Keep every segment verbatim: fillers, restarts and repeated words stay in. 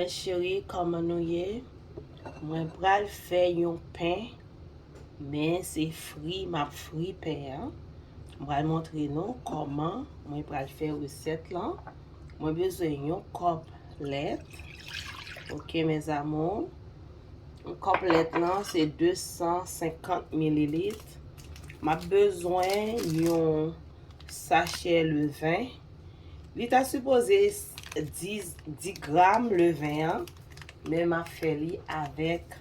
Cheri, kòman nou ye? Mwen pral fè yon pen, men se fri m ap fri pen an. Mwen pral montre nou kòman mwen pral fè resèt lan. Mwen bezwen yon kòp lèt. Ok, mes amours. Yon kòp lèt lan, se de san senkant mililit. M ap bezwen yon sachè leven. Li ta sipoze dis, dis gram leven an, men m ap fè li avèk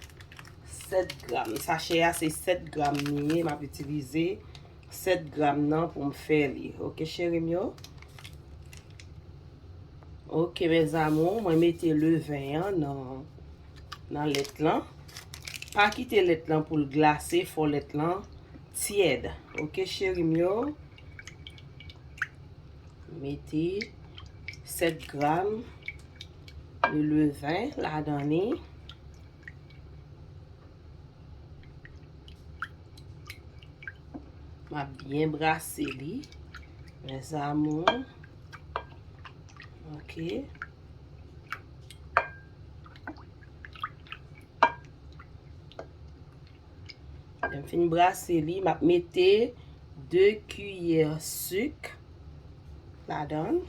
sèt gram. Sachè a se sèt gram li ye, m ap itilize sèt gram nan pou m fè li. Ok, cheri m yo? Ok, mes amours, mwen mete leven an nan, nan lèt lan. Pa kite lèt lan pou l glase, fò lèt lan tyèd. Ok, cheri m yo? Mete sèt gram de leven ladan li. M ap byen brase li, mes amours. Ok. Lè m fin brase li, m ap mete de kiyè sik ladan l.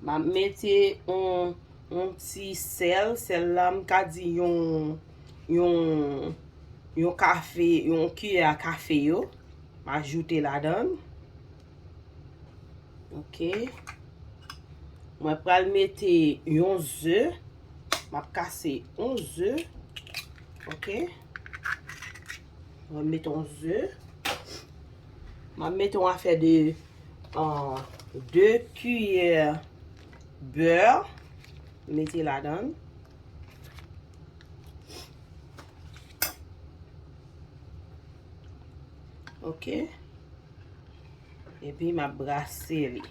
M ap mete yon, yon ti sèl. Sèl la, m ka di yon, yon, yon kafe, yon kiyè a kafe yo. M ajoute ladan l. Ok. Mwen pral mete yon ze. M ap kase yon ze. Ok. Mwen mete yon ze. M ap mete yon afè de, euh, de kiyè bè. Mete ladan l. Ok. Epi m ap brase li.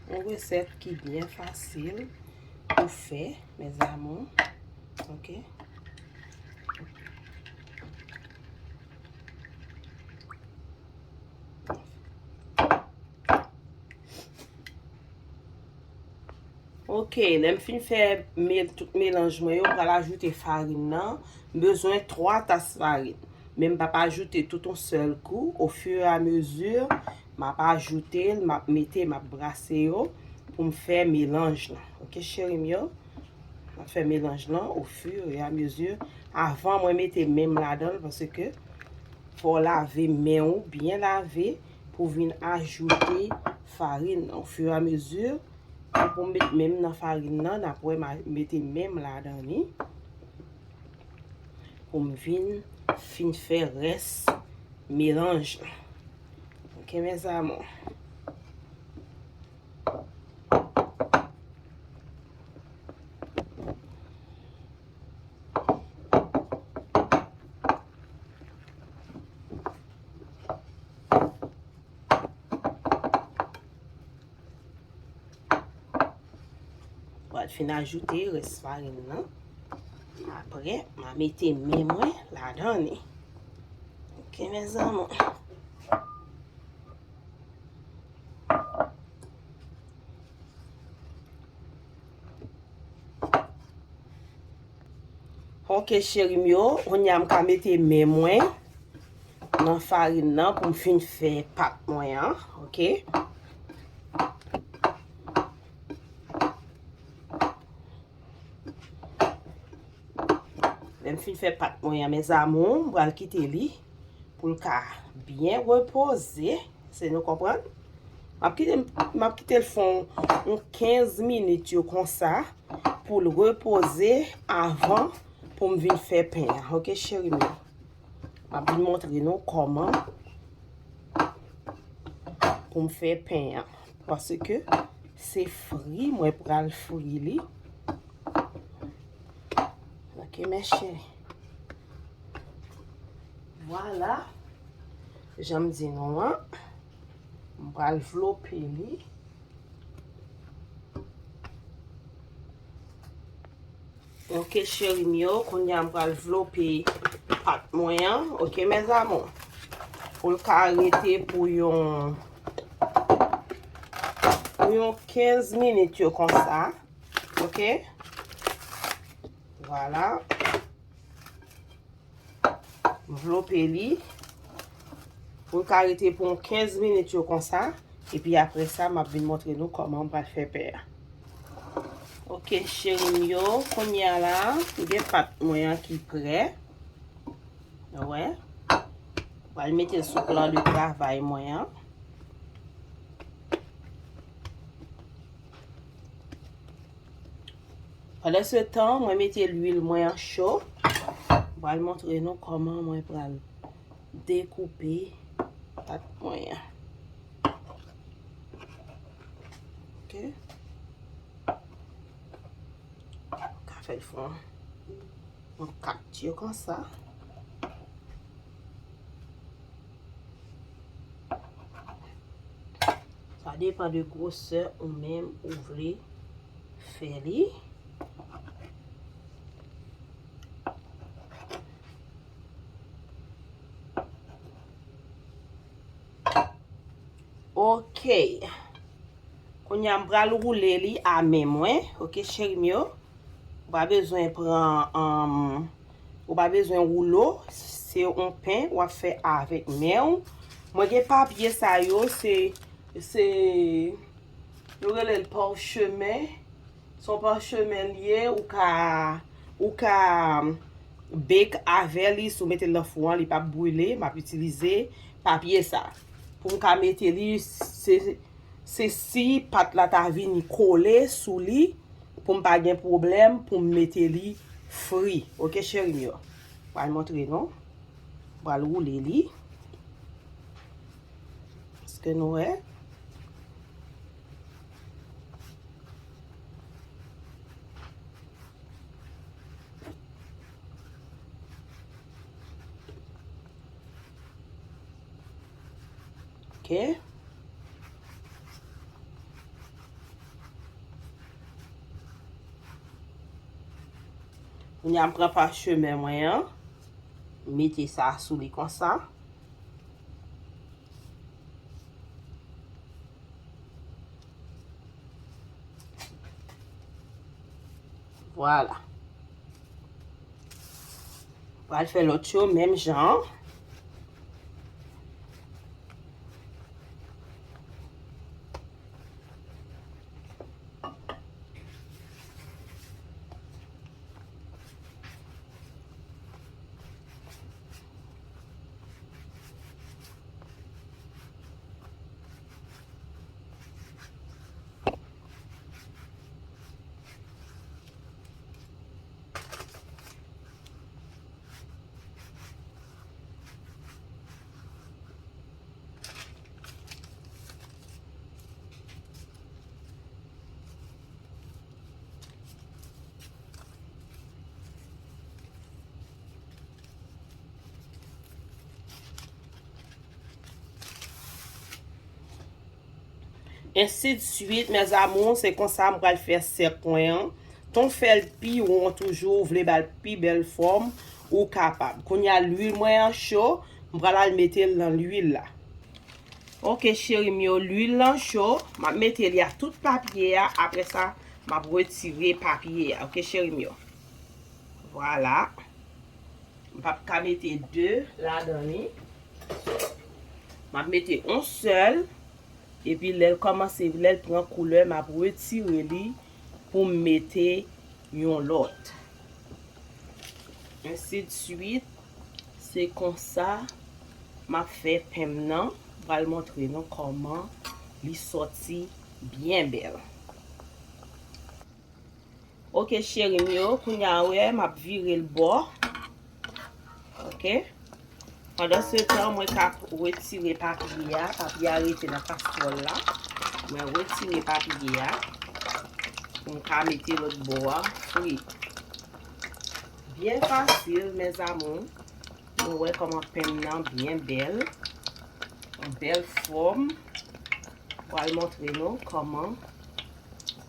Yon resèt ki byen fasil pou fè, mes amours. Ok. Ok, lè m fin fè mel-, tout melanj mwen yo, m pral ajoute farin nan. M bezwen twa tas farin. Men m p ap ajoute tout yon sèl kou. Au fur et à mesure, m ap ajoute l, m ap mete, m ap brase yo pou m fè melanj lan. Ok, cheri m yo? M ap fè melanj lan au fur et à mesure. Avan mwen mete men m ladan l, paske fò w lave men w, byen lave, pou w vin ajoute farin nan. Au fur et à mesure, pou m met men m nan farin nan, n ap wè m a mete men m ladan li. Pou m vin fin fè rès melanj lan. Ok, mes amours. Pral fin ajoute rès farin nan. Apre, m a mete men mwen ladan li. Ok, mes amours. Ok, cheri m yo, kounye a m ka mete men mwen nan farin nan pou m fin fè pat mwen an, ok? Lè m fin fè pat mwen an, mes amours, m pral kite li pou l ka byen repoze. Se nou konprann? M ap kite, m ap kite l fè yon, yon kenz minit yo konsa pou l repoze avan pou m vin fè pen an. Ok, cheri m yo? M ap vin montre nou kòman pou m fè pen an. Paske se fri mwen pral fri li. Ok, mes chéris. Vwala. Jan m di nou an, m pral vlope li. Ok, cheri m yo, kounye a m pral vlope pat mwen an. Ok, mes amours. Pou l ka rete pou yon Pou yon kenz minit yo konsa. Ok? Vwala. M vlope li pou l ka rete pou yon kenz minit yo konsa. Epi apre sa, m ap vin montre nou kòman m pral fè pè a. Ok, cheri m yo, kounye a la, m gen pat mwen an ki prè. Ou wè? M pral mete l sou plan de travay mwen an. Pandan se tan, mwen mete lwil mwen an cho. Mwen pral montre nou kòman mwen pral dekoupe pat mwen an. Ok. Ka fè l fè yon, yon kat yo konsa. Sa depann de gwosè ou menm ou vle fè li. Ok. Kounye a, m pral woule li a men mwen. Ok, cheri m yo. Ou pa bezwen pran, um, ou pa bezwen woulo. Se yon pen w ap fè avèk men w. Mwen gen papye sa yo, se, se, yo rele l parchemen. Se yon parchemen l ye, ou ka, ou ka bake avè li, si w mete l nan fou an, li p ap brile. M ap itilize papye sa. Pou m ka mete li, se, se si pat la ta vini kole sou li, pou m pa gen pwoblèm, pou m mete li fri. Ok, cheri m yo. Pral montre nou. Pral woule li. Èske nou wè? Ok. Kounye a m pran pachemen mwen an. M mete sa sou li konsa. Vwala. Pral fè lòt yo menm jan. Ensidswit, mes amours, se konsa m pral fè sèk mwen an. Tan w fè l pi won toujou, ou vle ba l pi bèl fòm, ou kapab. Kounye a, lwil mwen an cho, m pral al mete l nan lwil la. Ok, cheri m yo, lwil lan cho, m ap mete li a tout papye a, apre sa, m ap retire papye a. Ok, cheri m yo. Vwala. M p ap ka mete de ladan li. M ap mete yon sèl. Epi lè l kòmanse, lè l pran koulè, m ap retire li pou m mete yon lòt. Ensidswit, se konsa m ap fè pen m nan. M pral montre nou kòman li sòti byen bèl. Ok, cheri m yo, kounye a, wè, m ap vire l bò. Ok. Pandan se tan, mwen ka retire papye a. Papye a rete nan kastwòl la. Mwen retire papye a. Pou m ka mete lòt bò a fri. Byen fasil, mes amours. Nou wè kòman pen m nan byen bèl. Yon bèl fòm. Pral montre nou kòman.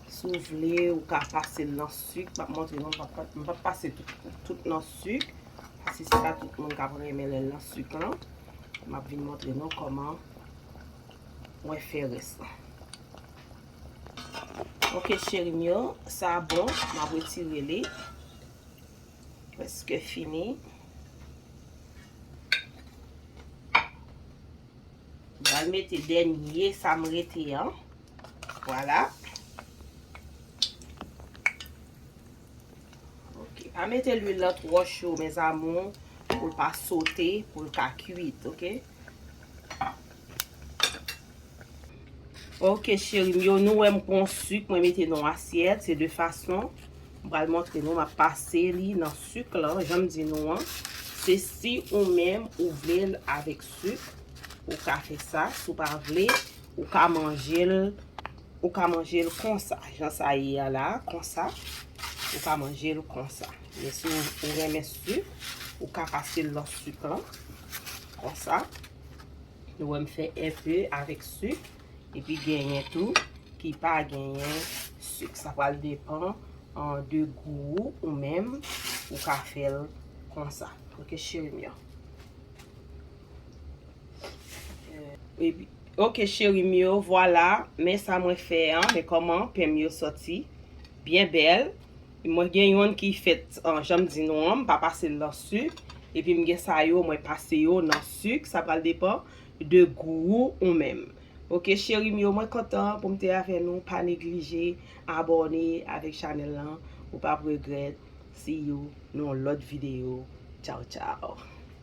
Si w vle, ou ka pase l nan sik. M ap montre nou, m p ap, m p ap pase tout, tout nan sik. Paske se pa tout moun k ap renmen lè l nan sik lan. M ap vin montre nou kòman mwen fè rès lan. Ok, cheri m yo, sa bon, m ap retire li. Prèske fini. M pral mete dènye sa m rete an. Vwala. Ok. Pa mete lwil lan twò cho, mes amours, pou l pa sote, pou l ka kwit, ok? Ok, cheri m yo, nou wè m pran sik, mwen mete nan asyèt, se de fason. M pral montre nou, m ap pase li nan sik lan, jan m di nou an. Se si ou menm ou vle l avèk sik, ou ka fè sa. Si w pa vle, ou ka manje l, ou ka manje l konsa, jan sa ye a la, konsa. Ou ka manje l konsa. Men si w, ou renmen sik, ou ka pase l nan sik lan, konsa. Nou wè m fè enpe avèk sik, epi genyen tou ki pa genyen sik. Sa pral depann, an, de gou ou, ou menm, ou ka fè l konsa. Ok, cheri m yo. Epi, ok, cheri m yo, vwala, men sa mwen fè an, men kòman pen m yo sòti. Byen bèl. Mwen gen yonn ki fèt, an, jan m di nou an, m pa pase l nan sik. Epi m gen sa yo, mwen pase yo nan sik. Sa pral depann de gou ou menm. Ok, cheri m yo, mwen kontan pou m te avè nou. Pa neglije abòne avèk chanèl lan. Ou p ap regrèt. See you nan yon lòt videyo. Tchaw, tchaw.